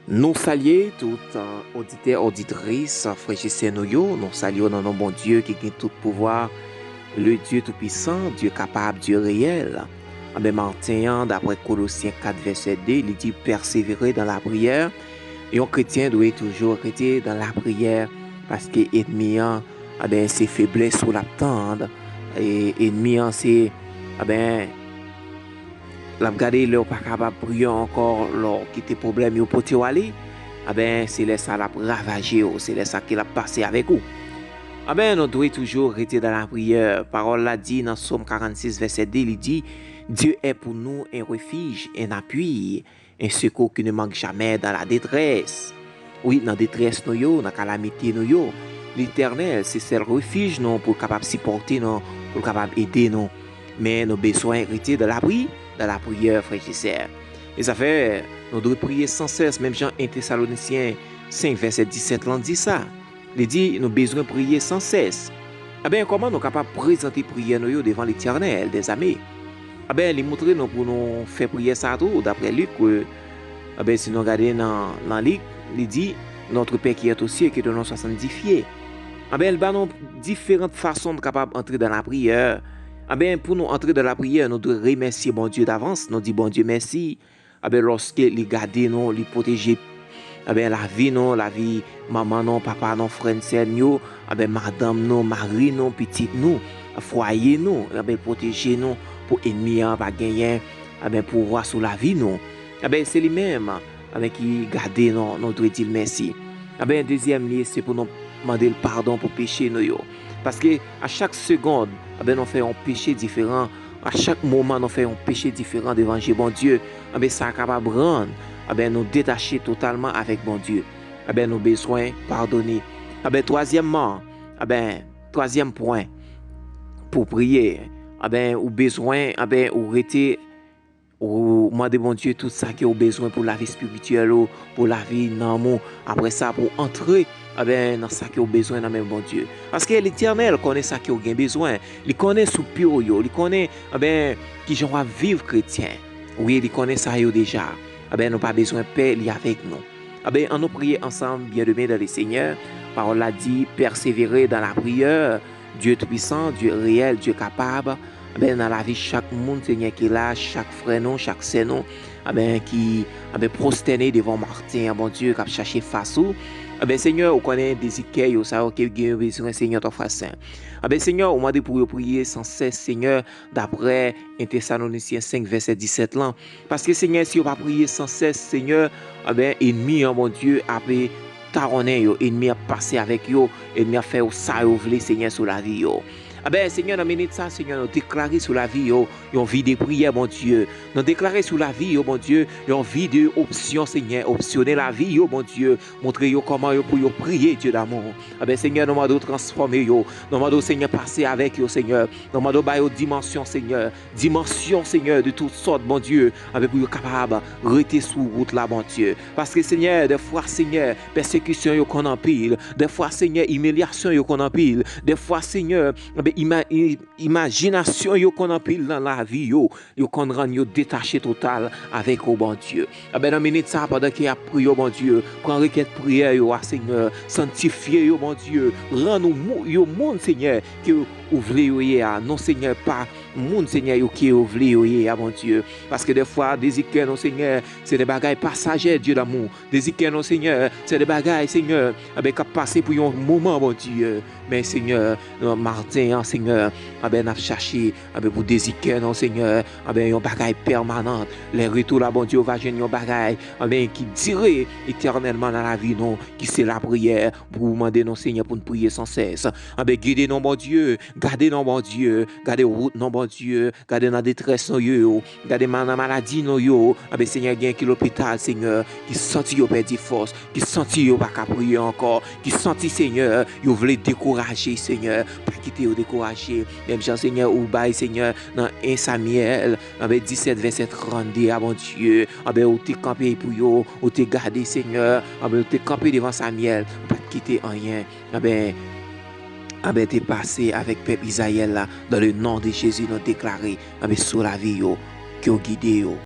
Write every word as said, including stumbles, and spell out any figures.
Nou salye tout, euh, oditè, oditris, frè e sè nou yo. Nou salye w nan non Bondye ki gen tout pouvwa, le Dieu Tout-Puissant, Dieu Capable, Dieu Réel. Anben, maten an, daprè Kolosyen kat vèsè de, li di, pèsevere dan lapriyè. Yon kretyen dwe toujou rete dan lapriyè, paske ènmi an, anben, se feblès ou l ap tann. E ènmi an, se, anben, l ap gade lè w pa kapab priye ankò, lè w kite pwoblèm yo pote w ale, anben, se lè sa l ap ravaje w, se lè sa ke l ap pase avèk ou. Anben, nou dwe toujou rete dan lapriyè. Pawòl la di nan Sòm karannsis vèsè de, li di, Dieu est pour nous un refuge, un appui, un secours qui ne manque jamais dans la détresse. Wi, nan detrès nou yo, nan kalamite nou yo, Letènèl se sèl refij nou pou l kapab sipòte nou, pou l kapab ede nou. Men nou bezwen rete dan lapri, dan lapriyè, frè e sè. E sa fè, nou dwe priye san sès, menm jan en Tesalonisyen senk vèsè disèt lan di sa. Li di, nou bezwen priye san sès. Anben, kòman nou kapab prezante priyè nou yo devan Letènèl dèzame? Anben, li montre nou pou nou fè priyè sa tou, daprè Lik, ke, anben, si nou gade nan, nan Lik, li di, Notre Père qui es aux cieux, que ton nom soit sanctifié. Anben, li ba nou diferan fason nou kapab antre dan lapriyè. Anben, pou nou antre dan lapriyè, nou dwe remèsye Bondye davans. Nou di Bondye mèsi. Anben, lòske li gade nou, li pwoteje, anben, lavi nou, lavi manman nou, papa nou, frè n, sè n yo, anben, madanm nou, mari nou, pitit nou, fwaye nou, anben, pwoteje nou pou ènmi an pa genyen, anben, pouvwa sou lavi nou. Anben, se li menm, anben, ki gade nou, nou dwe di l mèsi. Anben, dezyèm li, se pou nou mande l padon pou peche nou yo. Paske a chak segonn, anben, nou fè yon peche diferan. A chak moman, nou fè yon peche diferan devan je Bondye. Anben, sa kapab rann, anben, nou detache totalman avèk Bondye. Anben, nou bezwen padone. Anben, twazyèmman, anben, twazyèm pwen pou priye, anben, ou bezwen, anben, ou rete, ou mande Bondye tout sa ke ou bezwen pou lavi espirityèl ou, pou lavi nanm ou. Apre sa, pou antre, anben, nan sa ke ou bezwen nan men Bondye. Paske Letènèl konnen sa ke ou gen bezwen. Li konnen sou pye w yo. Li konnen, anben, kijan w ap viv kretyen. Wi, li konnen sa yo deja. Anben, nou pa bezwen pè, li avèk nou. Anben, ann nou priye ansanm, bien-aimés dans le Seigneur. Pawòl la di, pèsevere dans la prière. Dieu Tout-Puissant, Dieu Réel, Dieu Capable. Anben, nan lavi chak moun, Senyè, ki la, chak frè nou, chak sè nou, anben, ki, anben, pwostène devan w maten an, Bondye, k ap chache fas ou. Anben, Senyè, ou konnen dezi kè yo, sa yo ki gen bezwen, Senyè, twa fwa sen. Anben, Senyè, ou mande pou yo priye san sès, Senyè, daprè en Tesalonisyen senk vèsè disèt lan. Paske, Senyè, si yo pa priye san sès, Senyè, anben, ènmi an, Bondye, ap tawonnen yo, ènmi ap pase avèk yo, ènmi ap fè yo sa yo vle, Senyè, sou lavi yo. Anben, Senyè, nan minit sa, Senyè, nou deklare sou lavi yo yon vi de priyè, Bondye. Nou deklare sou lavi yo, Bondye, yon vi de opsyon, Senyè, opsyone lavi yo, Bondye. Montre yo kòman yo pou yo priye, Dye damou. Anben, Senyè, nou mande w transfòme yo. Nou mande w, Senyè, pase avèk yo, Senyè. Nou mande w ba yo dimansyon, Senyè. Dimansyon, Senyè, de tout sòt, Bondye. Anben, pou yo kapab rete sou wout la, Bondye. Paske, Senyè, dèfwa, Senyè, pèsekisyon yo konn anpil. Dèfwa, Senyè, imilyasyon yo konn anpil. Dèfwa, Senyè, anben, ima-, i-, imajinasyon yo konn anpil nan lavi yo. Yo konn rann yo detache total avèk ou, Bondye. Anben, nan minit sa, pandan ke y ap priye w, Bondye, pran rekèt priyè yo a, Senyè. Sanntifye yo, Bondye. Rann ou mou-, yo moun, Senyè, ke ou vle yo ye a. Non, Senyè, pa moun, Senyè, yo ke yo vle yo ye a, Bondye. Paske dèfwa, dezi kè nou, Senyè, se de bagay pasajè, Dye damou. Dezi kè nou, Senyè, se de bagay, Senyè, anben, k ap pase pou yon moman, Bondye. Men, Senyè, nan maten an, Senyè, anben, n ap chache, anben, pou dezi kè nou, Senyè, anben, yon bagay pèmanan. Lè retou la, Bondye, ou va jwenn yon bagay, anben, ki dire etènèlman nan lavi nou, ki se lapriyè, pou mande nou, Senyè, pou n priye san sès. Anben, gide nou, Bondye, gade nou, Bondye, gade wout nou, Bondye, gade nan detrès nou yo, gade ma-, nan maladi nou yo. Anben, Senyè, gen ki lopital, Senyè, ki santi yo pèdi fòs, ki santi yo pa ka priye ankò, ki santi, Senyè, yo vle dekouraje, Senyè, pa kite yo dekouraje. Menm jan, Senyè, ou bay, Senyè, nan en Samyèl, anben, disèt vèsè trannde a, Bondye, anben, ou te kanpe pou yo, ou te gade, Senyè, anben, ou te kanpe devan Samyèl, ou pa t kite anyen. Anben, anben, te pase avèk pèp Izrayèl la. Dans le nom de Jésus, nou deklare, anben, sou lavi yo, ke w gide yo.